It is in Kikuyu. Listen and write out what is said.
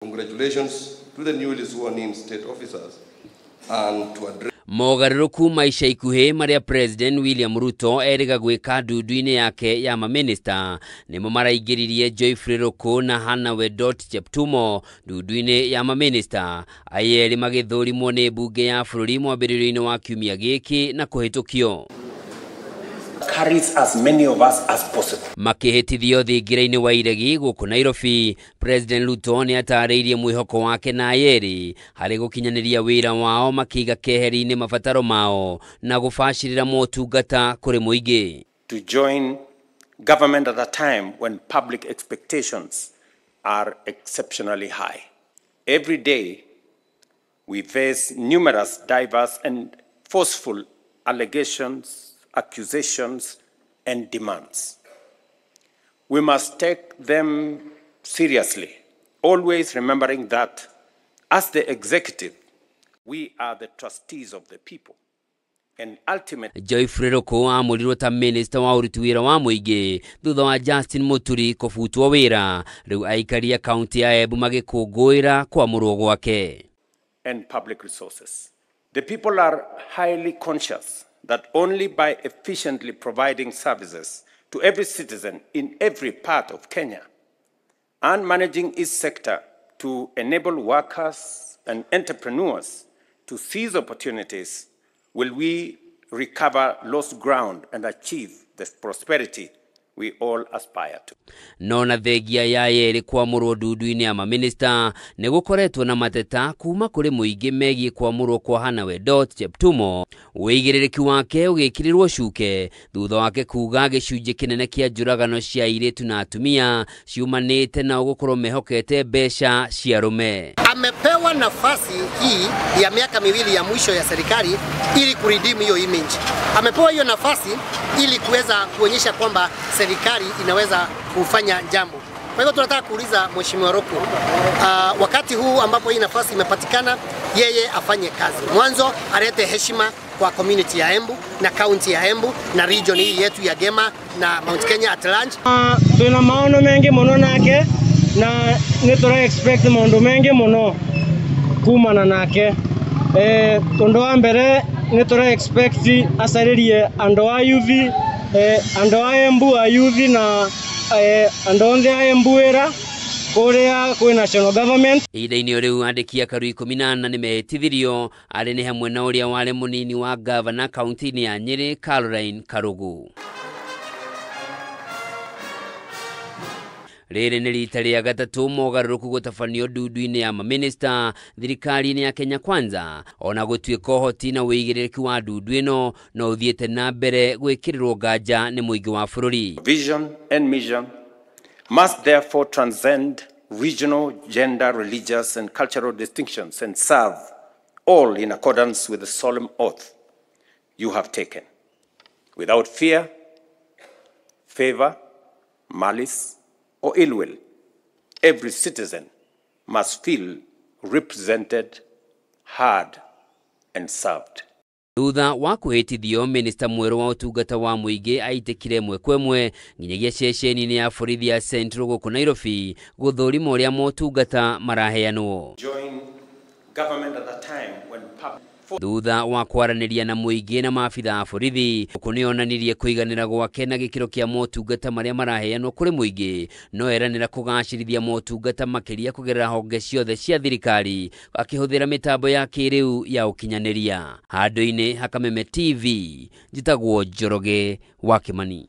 Congratulations to the newly sworn in state officers and to address Mogarũrũku ma ica ikuhĩ marĩa President William Ruto erĩga gwĩka ndundu-inĩ yake ya mamĩnĩsta nĩmo maraingĩririe Geoffrey Ruku na Hannah Wedot Cheptumo ndundu-inĩ ya mamĩnĩsta. Aya erĩ magĩthũrimwo nĩ mbunge ya bũrũri mwambĩrĩrio-inĩ wa kiumia gĩkĩ na kũhĩtũkio. Carries as many of us as possible. Makĩhĩtithio thingira-inĩ wa iregi gũkũ Nairobi, President Ruto nĩ atarĩirie mwĩhoko wake na ayerĩ harĩ gũkinyanĩria wĩra wao makĩiga keheri-inĩ mabataro mao na gũbacĩrĩra motungata kũrĩ mũingĩ. To join government at a time when public expectations are exceptionally high. Every day we face numerous diverse and forceful allegations, accusations, and demands. We must take them seriously, always remembering that as the executive, we are the trustees of the people. And ultimately, Geoffrey Ruku amũrirwo ta minista wa ũruti wĩra wa mũingĩ thutha wa Justin Muturi kũbutwo wĩra. Rĩu aikari a kaunti ya Embu magĩkũngũĩra kwamũrwo gwake. And public resources. The people are highly conscious that only by efficiently providing services to every citizen in every part of Kenya and managing each sector to enable workers and entrepreneurs to seize opportunities will we recover lost ground and achieve the prosperity we all aspire to. No na thengia ya yerĩ kwamũrwo ndundu-inĩ ya mamĩnĩsta nĩ gũkoretwo na mateta kuma kũrĩ mũingĩ megiĩ kwamũrwo kwa Hannah Wedot Cheptumo, ũigĩrĩrĩki wake ũgĩkĩrĩrwo cuke thutha wake kuga gĩcunjĩ kĩnene kĩa njũragano cia airĩtu na atumia ciumanĩte na gũkorwo mehokete mbeca cia arũme. Amepewa nafasi hii ya miaka miwili ya mwisho ya serikali ili kuredeem hiyo image. Amepewa hiyo nafasi ili kuweza kuonyesha kwamba serikali inaweza kufanya jambo. Kwa hivyo tunataka kuuliza Mheshimiwa Ruku, wakati huu ambapo hii nafasi imepatikana, yeye afanye kazi. Mwanzo alete heshima kwa community ya Embu na county ya Embu na region hii yetu ya Gema na Mount Kenya at large. Tuna maono mengi muno nake na nĩ expect maundu mengi muno kumana nake. Undu wa mbere nĩ tũra expect acaririe andu a youth, andu a Embu a youth na andu othe a Embu wĩra kũrĩa kwĩ national government. Ihinda-inĩ rĩu andĩki a karu 14 nĩ mehĩtithirio arĩ nĩ hamwe na ũrĩa warĩ mũnini wa gavana kaunti-inĩ ya Nyĩrĩ Caroline Karugu. Rĩrĩ nĩ rita rĩa gatatũ mogarũrũku gũtabanio ndundu-inĩ ya mamĩnĩsta thirikari-inĩ ya Kenya Kwanza, ona gũtuĩka ũhoti na ũigĩrĩrĩki wa ndundu ĩno no ũthiĩte na mbere gwĩkĩrĩrwo nganja nĩ mũingĩ wa bũrũri. Vision and mission must therefore transcend regional, gender, religious and cultural distinctions and serve all in accordance with the solemn oath you have taken, without fear, favor, malice, or ill will. Every citizen must feel represented, heard, and served. Thutha wa kwĩhĩtithio, minista mwerũ wa ũtungata wa mũingĩ aitĩkire ĩmwe kwa ĩmwe nginyagia ceceni-inĩ ya borithi ya Central gũkũ Nairobi gũthũrima ũrĩa motungata maraheanwo. Join government at a time when public Thutha wa kwaranĩria na mũingĩ na maabitha a borithi, Ruku nĩonanirie kũiganĩra gwake na gĩkĩro kĩa motungata marĩa maraheanwo kũrĩ mũingĩ, no eranĩra kũgacĩrithia motungata makĩria kũgerera honge ciothe cia thirikari akĩhũthĩra mĩtambo ya kĩrĩu ya ũkinyanĩria. Handũ-inĩ ha Kameme TV, njĩtagwo Njoroge wa Kĩmani.